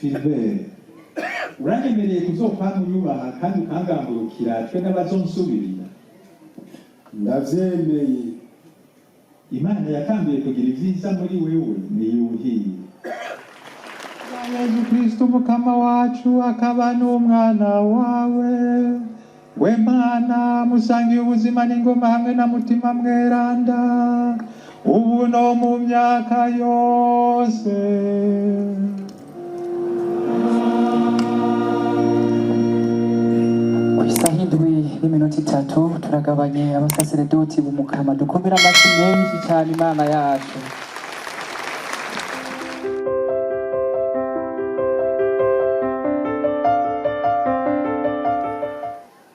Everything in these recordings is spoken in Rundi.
Philbert, uranyemereye kuzokwama unyubaha kandi ukangamburukira twe n'abazonsubirira? Ndavyemeye. Imana yatanguye kugira ivyiza muri wewe, niyuhire. Yezu Kristu Mukama wacu, akaba n'umwana wawe, we Mana musangiye ubuzima n'ingoma hamwe na Mutima Mweranda, ubu no mu myaka yose. Ku isaha 7:03 turagabanye abasaseredoti b'Umukama. Dukomere amashyi menshi cyane Imana yacu.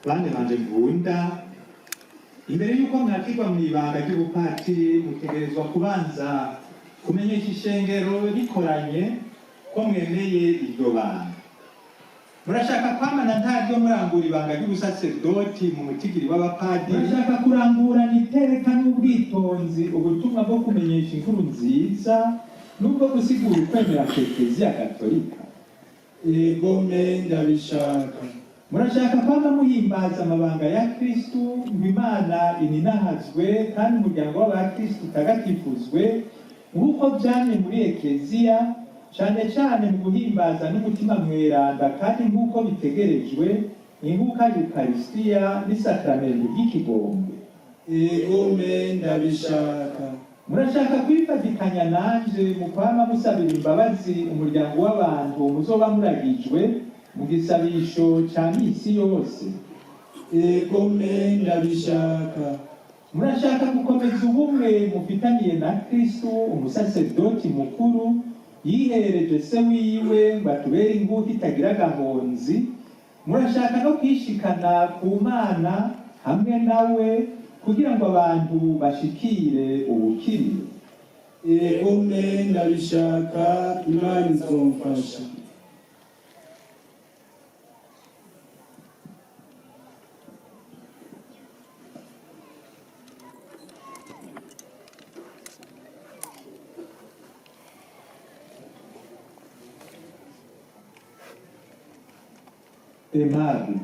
Bane banje nkunda, imbere y'uko mwakirwa mu ibanga ry'ubupatiri, mutegerezwa kubanza kumenyesha ishengero rikoranye ko mwemeye iryo banga. Murashaka kwamana ntaryo murangura ibanga ry'ubusaserdoti mu mutigiri w'abapadiri? Murashaka kurangurana iteka n'ubwitonzi ubutumwa bwo kumenyesha inkuru nziza n'ubwo gusigura ukwemera kw'Ekleziya Gatolika? Egome, ndabishaka. Murashaka kwama muhimbaza amabanga ya Kristu ngo Imana ininahazwe kandi umuryango w'abakristu utagatifuzwe nk'uko vyamye muri Ekleziya, cane cane mu guhimbaza n'umutima mweranda kandi nk'uko bitegerejwe inguka y'Ukaristiya n'isakramentu ry'ikigongwe? Egome, ndabishaka. Murashaka kwifatikanya nanje mu kwama musabira imbabazi umuryango w'abantu muzoba muragijwe mu gisabisho ca misi yose? Egome, ndabishaka. Murashaka gukomeza ubumwe mufitaniye na Kristu umusaserdoti mukuru yihereje Se wiwe ngo atubere inguka itagira agahonzi? Murashaka no kwishikana ku Mana hamwe nawe kugira ngo abantu bashikire ubukiriro? Egome, ndabishaka. Imana izomfasha. Aimable,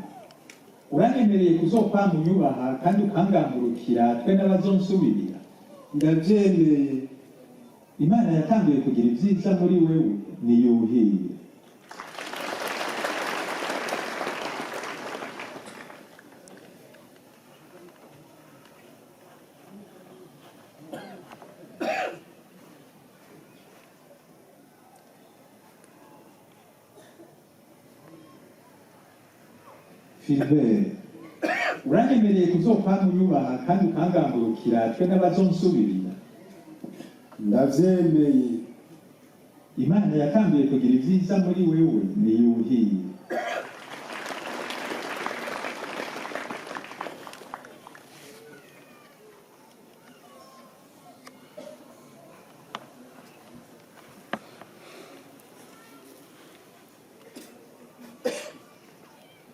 uranyemereye kuzokwama unyubaha kandi ukangamburukira twe n'abazonsubirira? Ndavyemeye. Imana yatanguye kugira ivyiza muri wewe, niyuhire. Philbert, uranyemereye kuzokwama unyubaha kandi ukangamburukira twe n'abazonsubirira? Ndavyemeye. Imana yatanguye kugira ivyiza muri wewe, niyuhire.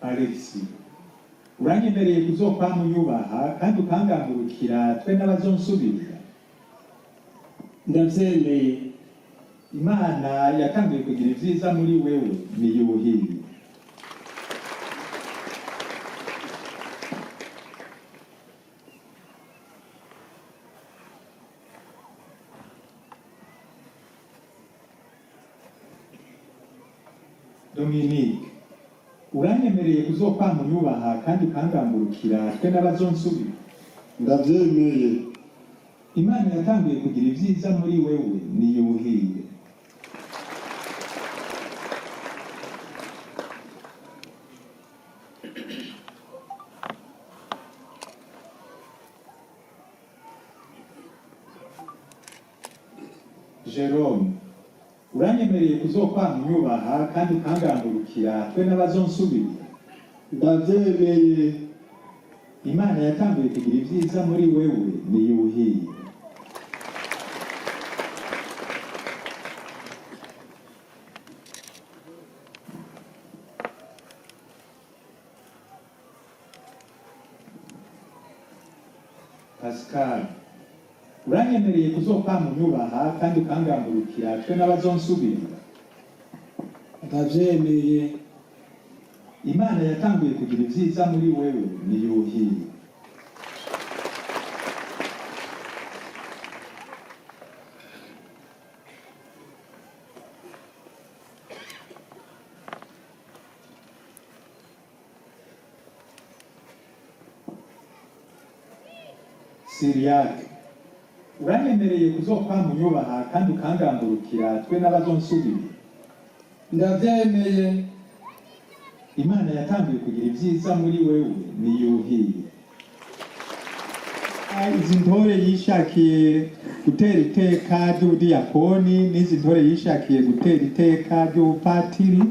Alexis, uranyemereye kuzokwama unyubaha kandi ukangamburukira twe n'abazonsubirira? Ndavyemeye. Imana yatanguye kugira ivyiza muri wewe, niyuhire. Dominique, uranyemereye kuzokwama unyubaha kandi ukangamburukira twe n'abazonsubira? Ndavyemeye. Imana yatanguye kugira ivyiza muri wewe, niyuhire. Jerome, uranyemereye kuzokwama unyubaha kandi ukangamburukira twe n'abazonsubirira? Ndavyemeye. Imana yatanguye kugira ivyiza muri wewe, niyuhire. Pascal, uranyemereye kuzokwama unyubaha kandi ukangamburukira twe n'abazonsubirira? Ndavyemeye. Imana yatanguye kugira ibyiza muri wewe niyuhiye. Siriyake, uranyemereye kuzokwama unyubaha kandi ukangamburukira twe n'abazonsubira? Ndavyemeye. Imana yatanguye kugira ibyiza muri wewe niyuhiye. Izi ntore yishakiye gutera iteka ry'ubudiyakoni n'izi ntore yishakiye gutera iteka ry'ubupatiri,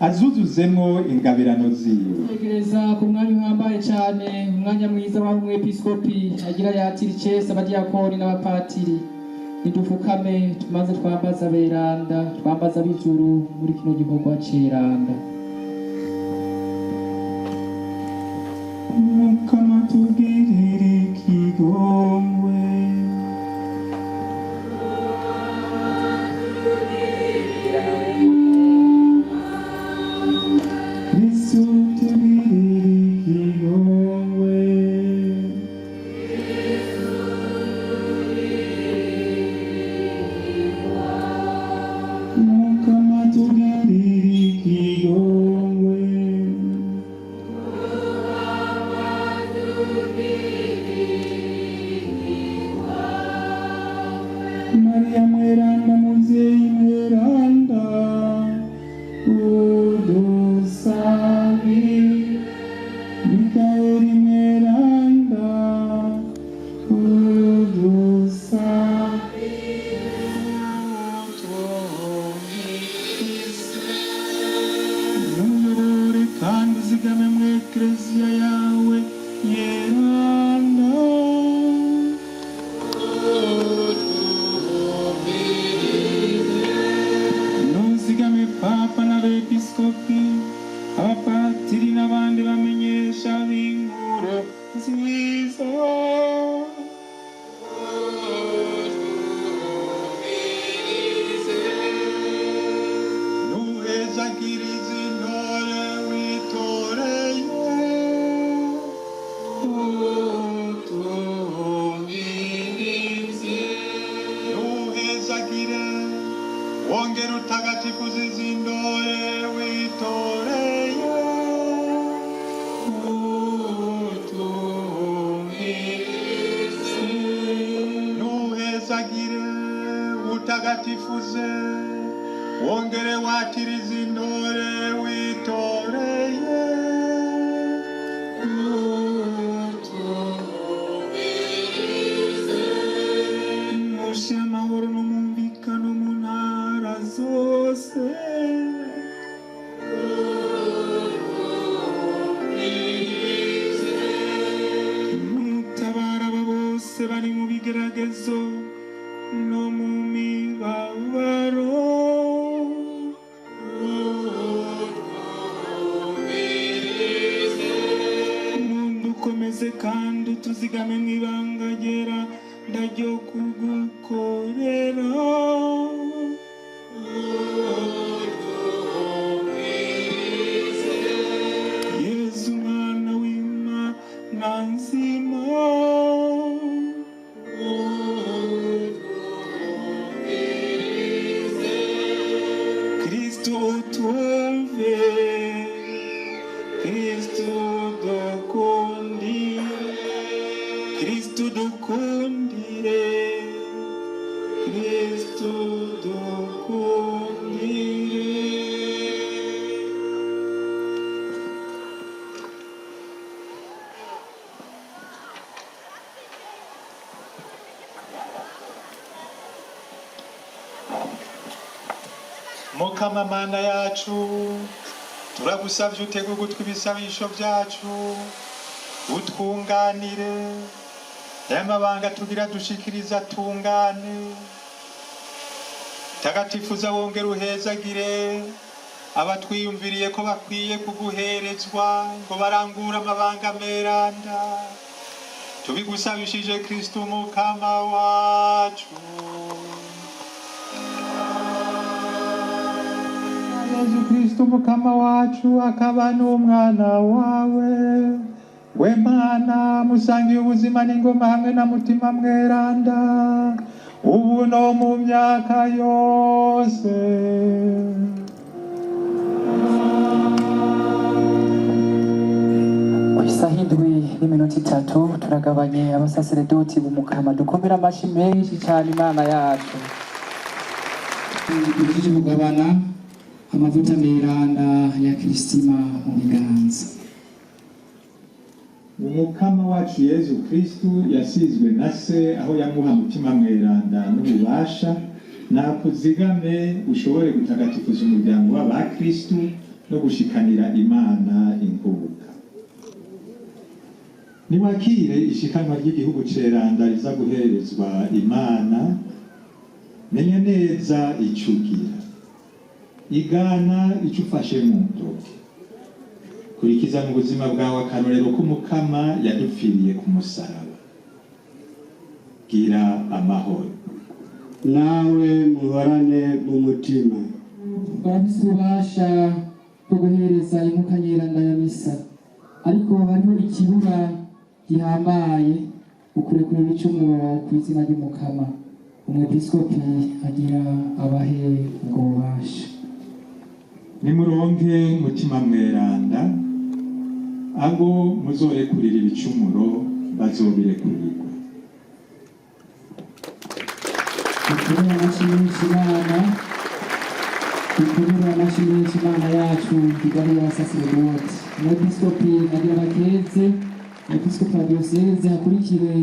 azuzuzemwo ingabirano ziwe. Tegereza ku mwanya uhambaye cyane, umwanya mwiza w'aho umwepiskopi agira yakira icese abadiyakoni n'abapatiri. Nidupfukame tumaze twambaza aberanda, twambaza ab'ijuru muri kino gikorwa ceranda. Mukama tugirire ikigongwe. Kristu tugirire ikigongwe. Mukama tugirire ikigongwe. Maria Mweranda, Muvyeyi Mweranda, udusabe. Mikaeli Mweranda, udusabe. Nuyobore kandi uzigame mu Ekleziya yawe yeranda. Ntuzigame Papa n'abepiskopi, abapatiri n'abandi bamenyesha b'inkuru nziza. Nuhezagirize intore witoreye, utumvirize. Nuhezagire wongere utagatifuze izi ntore witoreye, utumvirize. Nuhezagire utagatifuze wongere wakirize intore witoreye, mushe amahoro n'umwumvikano mu ntara zose. Mutabara aba bose bari mu bigeragezo no mu mibabaro. Mundukomeze kandi utuzigame mu ibanga ryera ndaryo kugukorera. Yezu mwana w'Imana nzima, Kristo utwumve, Kristo dukundire, Kristo dukundire, Kristo dukundire. Mukama Mana yacu, turagusavye utege ugutwi ibisabisho byacu, utwunganire aya mabanga tugira dushikiriza tungane. Tagatifuza wongere uhezagire abatwiyumviriye ko bakwiye kuguherezwa ngo barangure amabanga meranda. Tubigusabishije Kristo Mukama wacu. Yezu Kristu mukama wacu akaba n'umwana wawe, we Mana musangiye ubuzima n'ingoma hamwe na Mutima Mweranda, ubu no mu myaka yose. Ku isaha 7:30 turagabanye abasaseredoti b'Umukama. Dukomere amashi menshi cyane Imana yacu. Duhejeje kugabana amavuta meranda ya Kristima mu biganza. Umukama wacu Yezu Kristu yasizwe na Se aho yamuha Mutima Mweranda n'ububasha, nakuzigame ushobore gutagatifuza umuryango w'abakristu no gushikanira Imana inkuka. Niwakire ishikanwa ry'igihugu ceranda riza guherezwa Imana, menya neza ico ugira, igana ico ufashe mu ntoke, kurikiza mu buzima bwawe akarorero k'Umukama yadupfiriye ku musaraba. Gira amahoro. Nawe muhorane mu mutima. Barafise ububasha bwo guhereza inkuka nyeranda ya misa, ariko hariho ikibura gihambaye: ukurekura ibicumuro ku izina ry'Umukama. Umwepiskopi agira abahe ubwo bubasha. Nimuronke Mutima Mweranda. Abo muzorekurira ibicumuro bazobirekurirwa. Dukomere amashyi menshi Imana, dukomere amashyi menshi Imana yacu igahe y'abasaseredoti. Umwepiskopi agira bakeze, umwepiskopi wa diyoseze, akurikire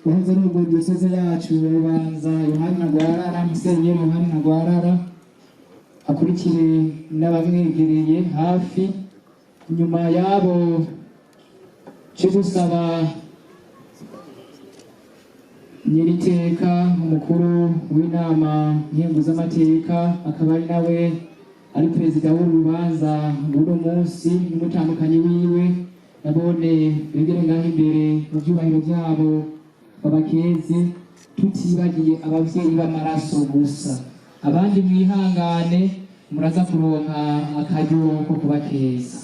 uwahoze ari ubwo diyoseze yacu Bubanza, Yohani Ntagwarara, Musenyeri Yohani Ntagwarara, akurikire n'abamwegereye hafi. Nyuma yabo cyo gusaba nyiriteka umukuru w'inama nkenguzamateka, akaba ari nawe ari perezida w'uru rubanza bw'uno munsi, n'umutandukanyi wiwe, nabone begere ngaho imbere mu byubahiro byabo babakeze, tutibagiye abavyeyi b'amaraso gusa. Abandi mwihangane, muraza kuronka akaryo ko kubakeza.